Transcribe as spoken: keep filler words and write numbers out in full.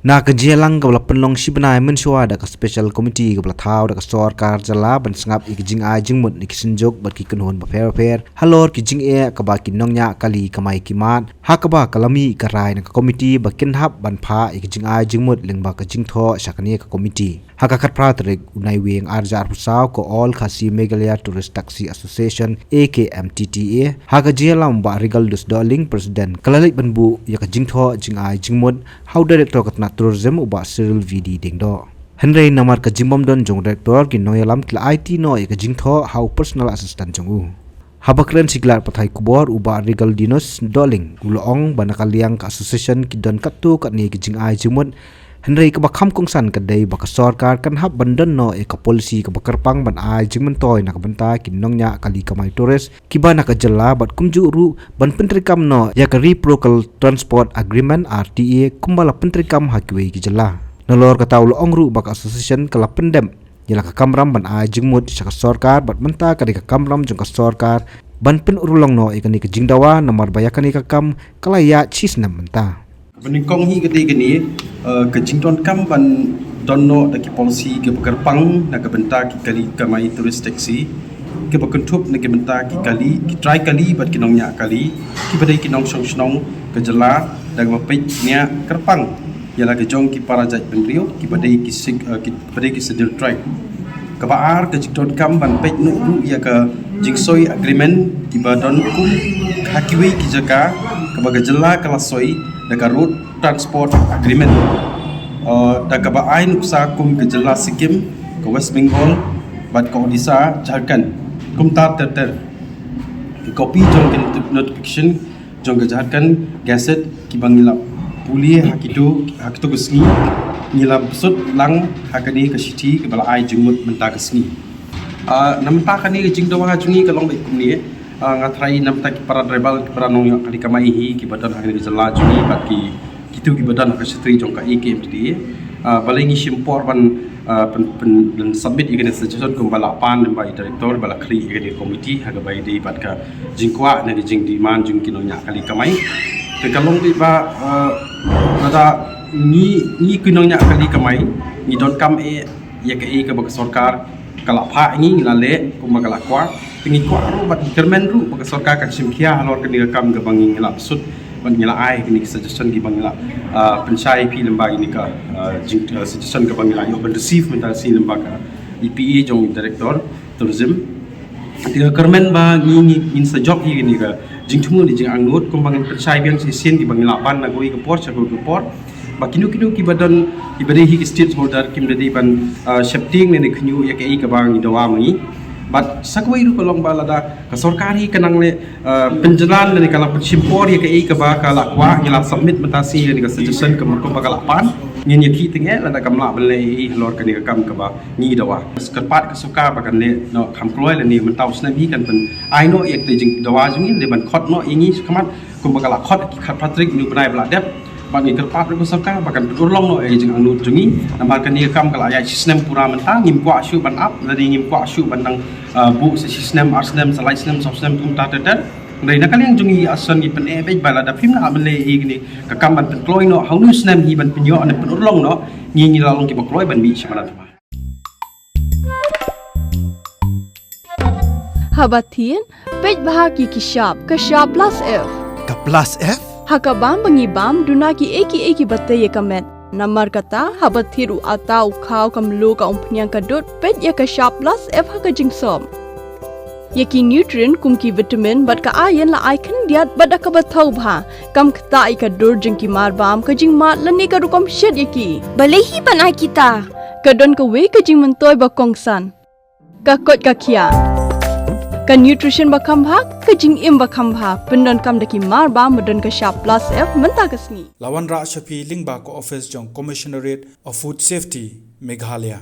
Na ka jingïalang kaba la pynlong shi bnai mynshuwa da ka Special Committee kaba la thaw da ka sorkar jylla ban sngap ïa ka jingai jingmut na ki synjuk bad ki kynhun bapher bapher halor ki jingeh kaba ki nongñiah kali kamai ki mad, ha kaba ka la mih ka rai na ka committee ba kin hap ban phah ïa ka jingai jingmut lyngba ka jingthoh sha kane ka committee. Ha ka khatphra tarik u Naiwieng arhajar arphew saw ka All Khasi Meghalaya Tourist Taxi Association, A K M T T A, ha ka jingïalam Bah Regaldos Dohling, President, ka la leit ban buh ïa ka jingthoh jingai jingmut ha u Director ka tnat Tourism u Bah Cyril V D Diengdoh. Hynrei namar ka jingbym don jong u Director, ki nongïalam ki la aiti noh ïa ka jingthoh ha u Personal Assistant jong u. Haba kren sha ki lad pathai khubor u Bah Regaldinos Dohling u la ong ba na ka liang ka association ki don katto katne ki jingai jingmut, hynrei kaba kham kongsan ka dei ba ka sorkar kan hap ban don noh ïa ka policy kaba kyrpang ban ai jingmyntoi na ka bynta ki nongñiah kali kamai tourist kiba na ka jylla bad kumjuh ruh ban pyntreikam noh ïa ka Reciprocal Transport Agreement, R T A, kumba la pyntreikam ha kiwei ki jylla. Nalor kata u la ong ruh ba ka association ka la pyndep ïa la ka kamram ban ai jingmut sha ka sorkar bad mynta ka dei ka kamram jong ka sorkar ban pynurlong noh ïa kane ka jingdawa namar ba ïa kane ka kam ka la ïaid shi snem mynta. Kaba nyngkong hi ka dei kane, eh, ka jingdonkam ban don noh da ki policy kaba kyrpang na ka bynta ki kali kamai tourist taxi, kaba kynthup na ka bynta ki kali, ki trai kali bad ki nongñiah kali kiba dei ki nongshong shnong ka jylla, da kaba peit nia kyrpang ïa la ka jong ki para jaitbynriew kiba dei ki sik, eh, ki, kiba dei ki Scheduled Tribe. Kaba ar, ka jingdonkam ban peit noh ruh ïa ka jingsoi agreement kiba don kum ha kiwei ki jaka kaba ka jylla ka la soi da ka Road Transport Agreement, eh, da kaba ai nuksa kum ka jylla Sikkim, ka West Bengal bad ka Odisha, Jharkhand. Kumta ter ter. Ka copy jong ka noti-, notification jong ka Jharkhand Gazette kiba ngi la pule ha kito, ha kito ka sngi, ngi la bsut lang ha kane ka shithi kaba la ai jingmut mynta ka sngi. Ah, na mynta kane ka jingdawa jong ngi ka long beit kumne. Ah, nga tharai na mynta ki para driver, ki para nongñiah kali kamai hi kiba don ha kane ka jylla jong ngi bad ki, kito kiba don ha ka shatri jong ka A K M T T A. Ah, balei ngi shim por ban, ah, pyn, pyn, pyn submit ïa kane ka suggestion kumba la pan lyngba i Director ba la khlieh ïa kane ka committee ha kaba ïadei bad ka jingkwah ne ka jingdemand jong ki nongñiah kali kamai. Te ka long beit ba, ah, lada ngi, ngi ki nongñiah kali kamai ngi donkam eh ïa kaei kaba ka sorkar ka la phah ïa ngi, ngi la leh kumba ka la kwah. Te ngi kwah ruh bad ngi kyrmen ruh ba ka sorkar kan shim khia halor kane ka kam kaba ngi la bsut bad ngi la ai kine ki suggestion kiba ngi la, ah, pynshai phi lyngba kine ka, ah, jing, ah, suggestion kaba ngi la ïoh ban receive mynta shi lyngba ka E P A jong Director Tourism. Te nga kyrmen ba ngi, ngi, ngin sa jop ïa kane ka jingthmu ne jingangnud kumba ngin pynshai biang shisien kiba ngi la ban na kawei ka por sha kawei ka por. Ba kino kino kiba don, kiba dei hi ki stakeholder kim da dei ban, ah, sheptieng ne ne khynñiuh ïa kaei kaba ngi dawa ma ngi. Bad sa kawei ruh ka long ba lada ka sorkar hi ka nang leh, ah, pynjlan ne ka la pynshim por ïa kaei kaba ka la kwah, ngi la submit mynta shi ne ka suggestion kumba ka la pan. Ngin ïa khih tyngeh lada kam lah ban leh ei halor kane ka kam kaba ngi dawa. Kyrpad ka sorkar ba kan leh noh kham kloi lane mynta u snem hi kan pyn ai noh ïa kata jingdawa jong ngi lane ban khot noh ïa ngi shakhmat kumba ka la khot ki khatphra tarik u bnai ba la dep. Bad ngi kyrpad ruh ka sorkar ba kan pynurlong noh ïa ka jingangnud jong ngi. Namar kane ka kam ka la ïaid shi snem pura mynta, ngim kwah shuh ban ap lane ngim kwah shuh ban nang, ah, buh sa shi snem, ar snem, sa lai snem, saw snem kumta ter ter. Hynrei na ka liang jong ngi association ngi pyneh beit ba lada phim lah ban leh ei kane ka kam ban pynkloi noh ha une u snem hi ban pynïoh ne pynurlong noh, ngi ngi la long kiba kloi ban mih sha madan. Haba thied, peit bha ki ki shap, ka shap plus F. Ka plus F? Ha ka bam ba ngi bam, duna kiei kiei kiba tei ïa ka met. Namar kata, haba thied u atta, u khaw, ka mluh, ka umphniang, ka dud, peit ïa ka shap plus F ha ka jingsop. Ïa ki nutrient kum ki vitamin bad ka iron la ai khyndiat bad da kaba thaw bha. Kam ktah ïa ka dur jong ki marbam, ka jingmad lane ka rukom shet ïa ki. Balei hi ban ai kita? Ka don kawei ka jingmyntoi ba kongsan. Ka koit ka khiah. Ka nutrition ba kham bha, ka jingim ba kham bha. Pyndonkam da ki marbam ba don ka shap plus F mynta ka sngi. La wanrah sha phi lyngba ka office jong Commissionerate of Food Safety, Meghalaya.